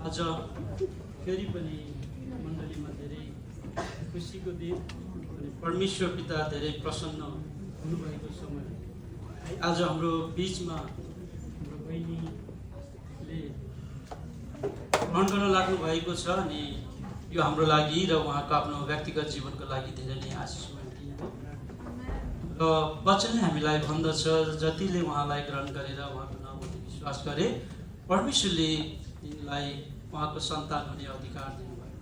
आज फेरि पनि मण्डलीमा धेरै खुसीको दिन अनि परमेश्वर पिता धेरै प्रसन्न हुनुभएको समय आज हाम्रो बिचमा हाम्रो बहिनीले ग्रहण गर्न लाग्नु भएको छ अनि यो हाम्रो लागि र उहाँको आफ्नो व्यक्तिगत जीवनको लागि धेरै नै आशिषमय दिन हो र वचनले हामीलाई भन्दछ जतिले उहाँलाई ग्रहण गरेर उहाँको नाममा विश्वास गरे परमेश्वरले यिनलाई उहाँको सन्तान हुने अधिकार दिनुभएको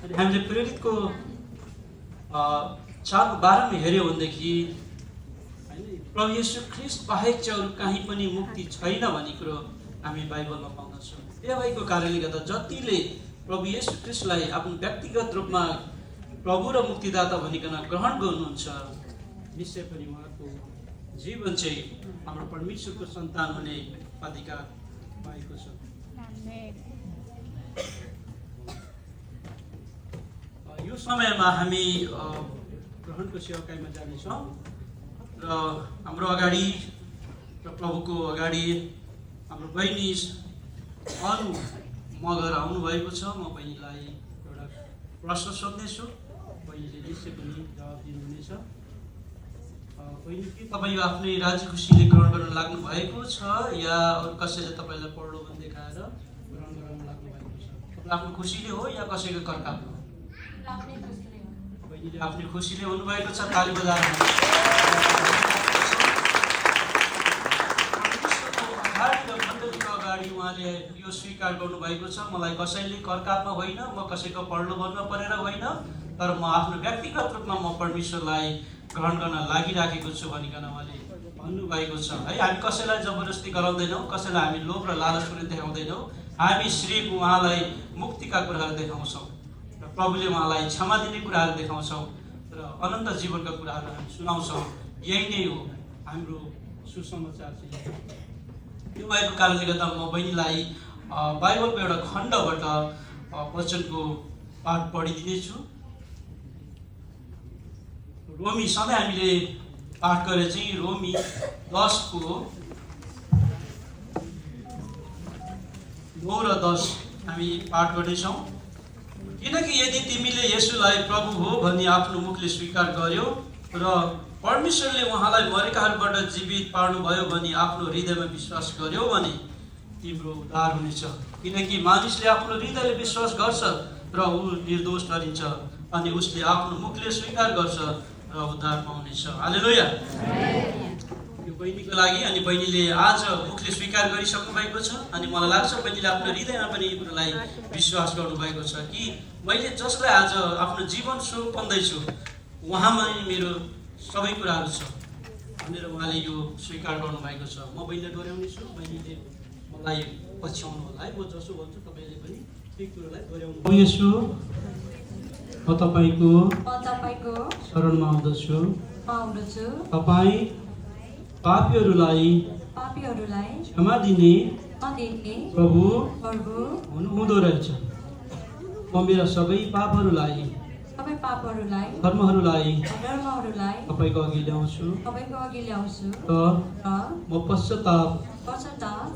अनि हामीले प्रेरितको 4:12 हेऱ्यौँ भनेदेखि प्रभु येशू ख्रीष्ट बाहेक चाहिँ अरू कहीँ पनि मुक्ति छैन भन्ने कुरो हामी बाइबलमा पाउँदछौँ। त्यो भएको कारणले गर्दा जतिले प्रभु येशू ख्रीष्टलाई आफ्नो व्यक्तिगत रूपमा प्रभु र मुक्तिदाता भनिकन ग्रहण गर्नुहुन्छ निश्चय पनि उहाँको जीवन चाहिँ हाम्रो परमेश्वरको सन्तान हुने अधिकार पाएको छ। यो समयमा हामी ग्रहणको सेवाकाईमा जानेछौँ र हाम्रो अगाडि र प्रभुको अगाडि हाम्रो बहिनी अनु मगर आउनुभएको छ। म बहिनीलाई एउटा प्रश्न सोध्नेछु, बहिनीले निश्चय पनि जवाब दिनुहुनेछ। बहिनी के तपाईँ आफ्नै राजी खुसीले ग्रहण गर्न लाग्नु भएको छ या अरू कसैले तपाईँलाई पढ्लो भने देखाएर ग्रहण गर्न लाग्नु भएको छ? तपाईँ आफ्नो खुसीले हो या कसैको कर्कापले हो? बहिनीले आफ्नै खुसीले हुनुभएको छ। ताली बजाएर अगाडि उहाँले यो स्वीकार गर्नुभएको छ, मलाई कसैले कर्कापमा होइन, म कसैको प्रलोभनमा परेर होइन, तर म आफ्नो व्यक्तिगत रूपमा म परमेश्वरलाई ग्रहण गर्न लागिराखेको छु भनिकन उहाँले भन्नुभएको छ है। हामी कसैलाई जबरजस्ती गराउँदैनौँ, कसैलाई हामी लोभ र लालच पनि देखाउँदैनौँ। हामी सिर्फ उहाँलाई मुक्तिका कुराहरू देखाउँछौँ र प्रभुले उहाँलाई क्षमा दिने कुराहरू देखाउँछौँ र अनन्त जीवनका कुराहरू हामी सुनाउँछौँ। यही नै हो हाम्रो सुसमाचार चाहिँ। त्यो भएको कारणले गर्दा म बहिनीलाई बाइबलको एउटा खण्डबाट वचनको पाठ पढिदिनेछु। रोमी सधैँ हामीले पाठ गरे चाहिँ रोमी 10 को 9 र 10 हामी पाठ गर्नेछौँ। किनकि यदि तिमीले येशूलाई प्रभु हो भनी आफ्नो मुखले स्वीकार गर्यो र परमेश्वरले उहाँलाई मरेकाहरूबाट जीवित पार्नुभयो भनी आफ्नो हृदयमा विश्वास गर्यो भने तिम्रो उद्धार हुनेछ। किनकि मानिसले आफ्नो हृदयले विश्वास गर्छ र ऊ निर्दोष ठहरिन्छ अनि उसले आफ्नो मुखले स्वीकार गर्छ र उद्धार पाउनेछ। हालेलुया। यो बहिनीको लागि अनि बहिनीले आज मुखले स्वीकार गरिसक्नु भएको छ अनि मलाई लाग्छ बहिनीले आफ्नो हृदयमा पनि यो कुरालाई विश्वास गर्नुभएको छ कि मैले जसलाई आज आफ्नो जीवन स्वरूप भन्दैछु उहाँमा मेरो सबै कुराहरू छ भनेर उहाँले यो स्वीकार गर्नुभएको छ। म बहिनीलाई दोहोऱ्याउनेछु, बहिनीले मलाई पछ्याउनु होला है। म जसो भन्छु तपाईँले पनि त्यही कुरोलाई दोहोऱ्याउनु। येशू म तपाईँको शरणमा आउँदछु। तपाईँ पापीहरूलाई क्षमा दिने प्रभु हुनुहुँदो रहेछ। म मेरा सबै पापहरूलाई धर्महरूलाई तपाईँको अघि ल्याउँछु र म पश्चाताप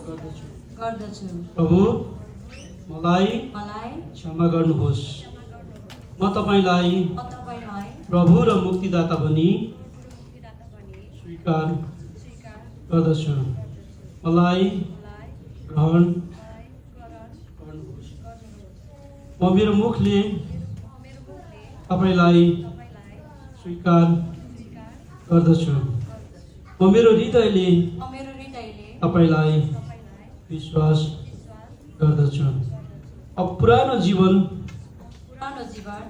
गर्दछु। प्रभु मलाई क्षमा गर्नुहोस्। म तपाईँलाई प्रभु र मुक्तिदाता भनी स्वीकार गर्दछु। मलाई ग्रहण गर्नुहोस्। म मेरो मुखले तपाईँलाई स्वीकार गर्दछु। म मेरो हृदयले तपाईँलाई विश्वास गर्दछु। अब पुरानो जीवन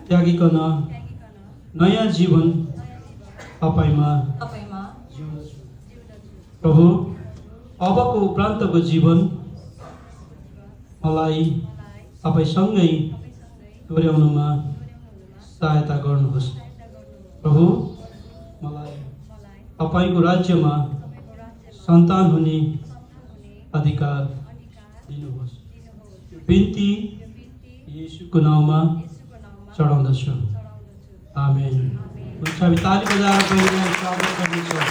त्यागिकन नयाँ जीवन तपाईँमा जिउँदछु। प्रभु अबको उपरान्तको जीवन मलाई तपाईँसँगै डोर्याउनुमा सहायता गर्नुहोस्। प्रभु मलाई तपाईँको राज्यमा सन्तान हुने अधिकार दिनुहोस्। बिन्ती येशूको नाउँमा चढाउँदछु। आमेन। ताली बजाएर स्वागत गर्नेछौँ।